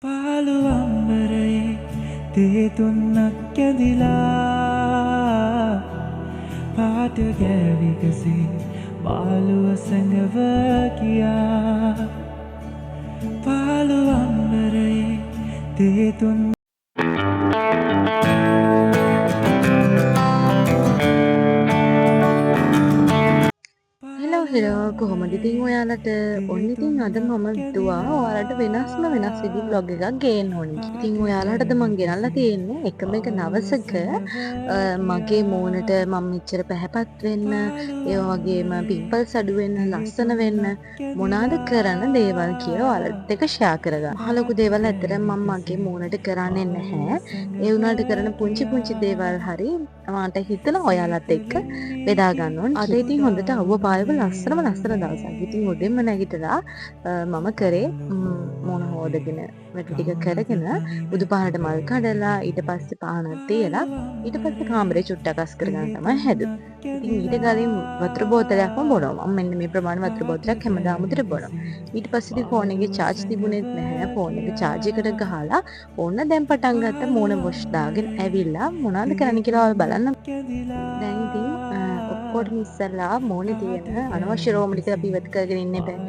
පාළු අම්බරයේ තේ තුන්නක් කැඳිලා පාට ගෑවිගසේ මාළුව සැඟව ගියා. පාළු අම්බරයේ තේ තුන් හෙලෝ හෙලෝ, කොහොමද ඉතින් ඔයාලට? ඔන්න ඉතින් අද මම හිතුවා ඔයාලට වෙනස්ම වෙනස් විදිහ ව්ලොග් එකක් ගේන්න ඕනේ කියලා. ඉතින් ඔයාලටද මං ගෙනල්ලා තියෙන්නේ එකම එක දවසක මගේ මූණට මම මෙච්චර පැහැපත් වෙන්න, ඒ වගේම පිම්පල්ස් අඩු වෙන්න, ලස්සන වෙන්න මොනවාද කරන දේවල් කියලා ඔයාලත් එක්ක ෂෙයා කරගන්න. මහ ලොකු දේවල් ඇත්තටම මම මගේ මූණට කරන්නේ නැහැ. ඒ වුණාට කරන පුංචි පුංචි දේවල් හරි මට හිතුණා ඔයාලත් එක්ක බෙදා ගන්න ඕනේ. අද ඉතින් හොඳට අවුව පායව ලස්සනම ලස්සන දවසක්. ඉතින් උදෙන්ම නැගිටලා මම කරේ මූණ හොදගෙන වැඩ ටික කරගෙන බුදු පහනට මල් කඩලා ඊට පස්සේ පහනක් තියලා ඊට පස්සේ කාමරේ චුට්ටක් අස් කරගන්න තමයි හැදුවේ. ඉතින් ඊට කලින් වතුර බෝතලයක්ම බොනවා. මම මෙන්න මේ ප්‍රමාණය වතුර බෝතලයක් හැමදාම උදේට බොනවා. ඊට පස්සේ ඉතින් ෆෝන් එකේ චාර්ජ් තිබුණෙත් නැහැ. ෆෝන් එක චාර්ජ් එකට ගහලා ඕන්න දැන් පටන් ගත්ත මූණ වොෂ් දාගෙන ඇවිල්ලා මොනවද කරන්න කියලා ඔයාලා බලන්න. දැන් ඉතින් ඔක්කොටම ඉස්සෙල්ලා මූණේ තියෙන අනවශ්‍ය රෝම ටික අපි ඉවත් කරගෙන ඉන්න එපා.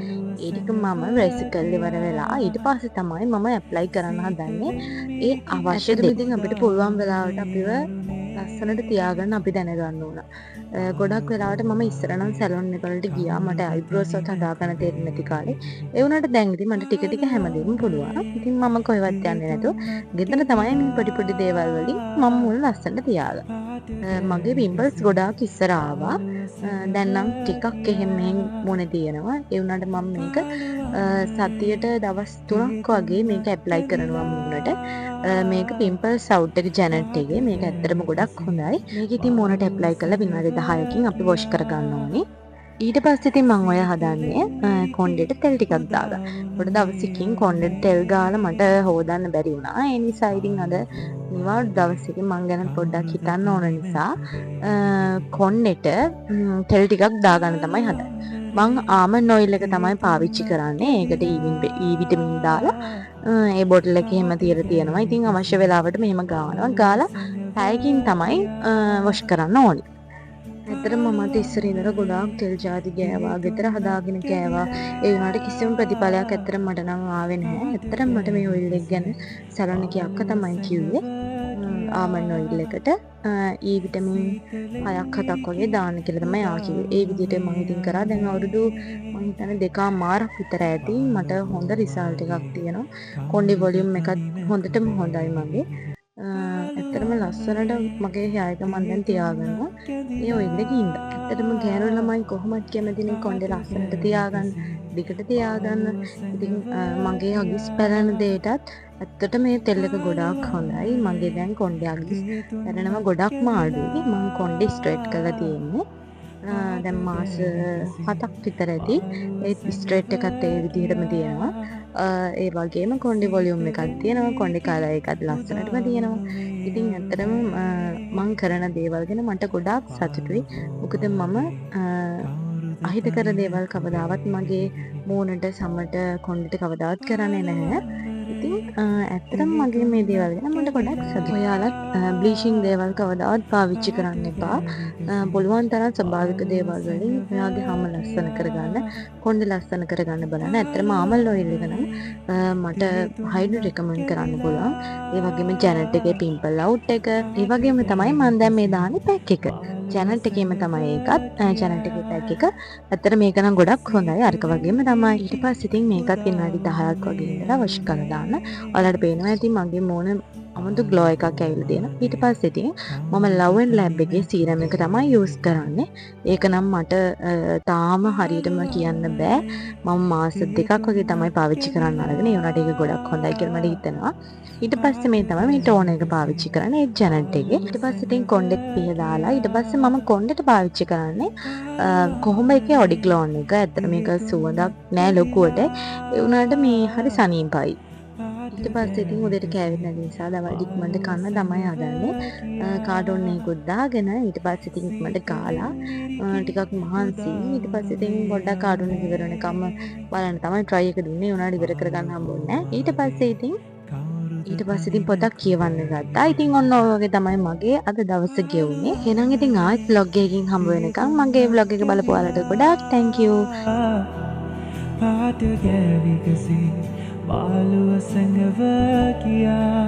ඒ ටික මම රෙස් කරලා ඉවර වෙලා ඊට පස්සේ තමයි මම ඇප්ලයි කරන්න හදන්නේ ඒ අවශ්‍ය දේ. ඉතින් අපිට පුළුවන් වෙලාවට අපිව ලස්සනට තියාගන්න අපි දැනගන්න ඕන. ගොඩක් වෙලාවට මම ඉස්සර නම් සැලොන් එක වලට ගියා. මට අයිබ්‍රෝස් වත් හදාගන්න තේරෙන්නේ නැති කාලේ. ඒ වුණාට දැන් ඉතින් මට ටික ටික හැමදේම පුළුවන්. ඉතින් මම කොහෙවත් යන්නේ නැතුව ගෙදර තමයි මේ පොඩි පොඩි දේවල් වලින් මම මුණ ලස්සනට තියාගන්නේ. මගේ පිම්පල්ස් ගොඩාක් ඉස්සර ආවා. දැන් නම් ටිකක් එහෙම මෙහෙන් මුණ තියෙනවා. ඒ වුණාට මම මේක සතියට දවස් 3ක් වගේ මේක ඇප්ලයි කරනවා මූණට. මේක පිම්පල්ස් අවුට් එක ජැනට් එකේ. මේක ඇත්තටම ගොඩක් හොඳයි. මේක ඉතින් මූණට ඇප්ලයි කරලා විනාඩි 10කින් අපි වොෂ් කරගන්න ඕනේ. ඊට පස්සේ ඉතින් මං ඔය හදන්නේ කොණ්ඩෙට තෙල් ටිකක් දාගන්න. පොඩ දවසකින් කොණ්ඩෙට තෙල් ගාලා මට හොදන්න බැරි වුණා. ඒ නිසා ඉතින් අද නිවාඩු දවසකින් මං ගැන පොඩ්ඩක් හිතන්න ඕන නිසා කොණ්ඩෙට තෙල් ටිකක් දාගන්න තමයි හදන්නේ. මං ආමන්ඩ් ඔයිල් එක තමයි පාවිච්චි කරන්නේ. ඒකට ඊ විටමින් දාලා ඒ බොටල් එකේ එහෙම තියලා තියෙනවා. ඉතින් අවශ්‍ය වෙලාවට මෙහෙම ගානවා. ගාලා පැයකින් තමයි වොෂ් කරන්න ඕනේ. ඇත්තටම මම අත ඉස්සර ඉඳලා ගොඩාක් තෙල් ජාති ගෑවා, ගෙදර හදාගෙන කෑවා. ඒ වුණාට කිසිම ප්‍රතිඵලයක් ඇත්තටම මට නම් ආවේ නැහැ. ඇත්තටම මට මේ ඔයිල් එක ගැන සැලොන් එකේ අක්කා තමයි කිව්වේ. ආමන්ඩ් ඔයිල් එකට ඊ විටමින් 6ක් 7ක් වගේ දාන්න කියලා තමයි ආ කිව්වේ. ඒ විදිහට මං ඉතින් කරා. දැන් අවුරුදු මං හිතන්නේ දෙකමාරක් විතර ඇති. මට හොඳ රිසල්ට් එකක් තියෙනවා. කොණ්ඩේ වොලියුම් එකත් හොඳටම හොඳයි මගේ. ඇත්තටම ලස්සනට මගේ හෙයාර් එක මං දැන් තියාගන්නවා. ඒ ඔයිල් එකේ ඉඳලා. ඇත්තටම ගෑනු ළමයි කොහොමත් කැමතිනේ කොණ්ඩේ ලස්සනට තියාගන්න, දිගට තියාගන්න. ඉතින් මගේ අගිස් පැලෙන දෙයටත් ඇත්තට මේ තෙල් එක ගොඩාක් හොඳයි. මගේ දැන් කොණ්ඩේ අගිස් පැලෙනවා ගොඩක්ම අඩුයි. මං කොණ්ඩේ ස්ට්‍රේට් කරලා තියෙන්නේ. දැන් මාස 7ක් විතර ඇති. ඒ ස්ට්‍රේට් එකත් ඒ විදිහටම තියෙනවා. ඒ වගේම කොණ්ඩේ වොලියුම් එකක් තියෙනවා. කොණ්ඩේ කලර් එකත් ලස්සනටම තියෙනවා. ඉතින් ඇත්තටම මං කරන දේවල් ගැන මට ගොඩාක් සතුටුයි. මොකද මම අහිතකර දේවල් කවදාවත් මගේ මූණට සමට කොණ්ඩෙට කවදාවත් කරන්නේ නැහැ. ඉතින් ඇත්තටම මගේ මේ දේවල් ගැන මට ගොඩක් සතුටුයි. ඔයාලත් බ්ලීචින් දේවල් කවදාවත් පාවිච්චි කරන්න එපා. පුළුවන් තරම් ස්වභාවික දේවල් වලින් ඔයාගේ හම ලස්සන කරගන්න, කොණ්ඩේ ලස්සන කරගන්න බලන්න. ඇත්තටම ආමන්ඩ් ඔයිල් එක නම් මට හයිලි රෙකමන්ඩ් කරන්න පුළුවන්. ඒ වගේම ජැනට් එකේ පිම්පල් අවුට් එක, ඒ වගේම තමයි මම දැන් මේ දාන්නේ පැක් එක. ජැනට් එකේම තමයි ඒකත්. ජැනට් එකේ පැක් එක. ඇත්තට මේක නම් ගොඩක් හොඳයි. අරක වගේම තමයි. ඊට පස්සේ ඉතින් මේකත් විනාඩි 10ක් වගේ ඉඳලා වොෂ් කරලා දාන්න. ඔයාලට පේනවා ඇති මගේ මූණ අමුතු ග්ලෝ එකක් ඇවිල්ලා තියෙනවා. ඊට පස්සේ ඉතින් මම ලව් ඇන්ඩ් ලැබ් එකේ සීරම් එක තමයි යූස් කරන්නේ. ඒක නම් මට තාම හරියටම කියන්න බෑ. මම මාස දෙකක් වගේ තමයි පාවිච්චි කරන්න අරගෙන. ඒ වුණාට ඒක ගොඩක් හොඳයි කියලා මට හිතෙනවා. ඊට පස්සේ මේ තමයි මේ ටෝනර් එක පාවිච්චි කරන්නේ ඒ ජැනට් එකේ. ඊට පස්සේ ඉතින් කොණ්ඩෙත් පිහ දාලා ඊට පස්සේ මම කොණ්ඩෙට පාවිච්චි කරන්නේ කොහොම එකේ ඔඩික්ලෝන් එක. ඇත්තට මේක සුවඳක් නෑ ලොකුවට. ඒ වුණාට මේ හරි සනීපයි. ඊට පස්සේ ඉතින් උදේට කෑවෙත් නැති නිසා දවල්ට ඉක්මනට කන්න තමයි හදන්නේ. කාටුන් එකකුත් දාගෙන ඊට පස්සේ ඉතින් ඉක්මනට කාලා ටිකක් මහන්සි. ඊට පස්සේ ඉතින් පොඩ්ඩක් කාටුන් එක ඉවර වෙනකම්ම බලන්න තමයි try එක දුන්නේ. ඒ වුණාට ඉවර කරගන්න හම්බුන්නේ නෑ. ඊට පස්සේ ඉතින් ඊට පස්සේ ඉතින් පොතක් කියවන්න ගත්තා. ඉතින් ඔන්න ඔය වගේ තමයි මගේ අද දවස ගෙවුනේ. එහෙනම් ඉතින් ආයෙත් ව්ලොග් එකකින් හම්බ වෙනකන් මගේ ව්ලොග් එක බලපු ඔයාලට ගොඩාක් thank you. පාට ගෑවිගසේ මාළුව සැඟව ගියා.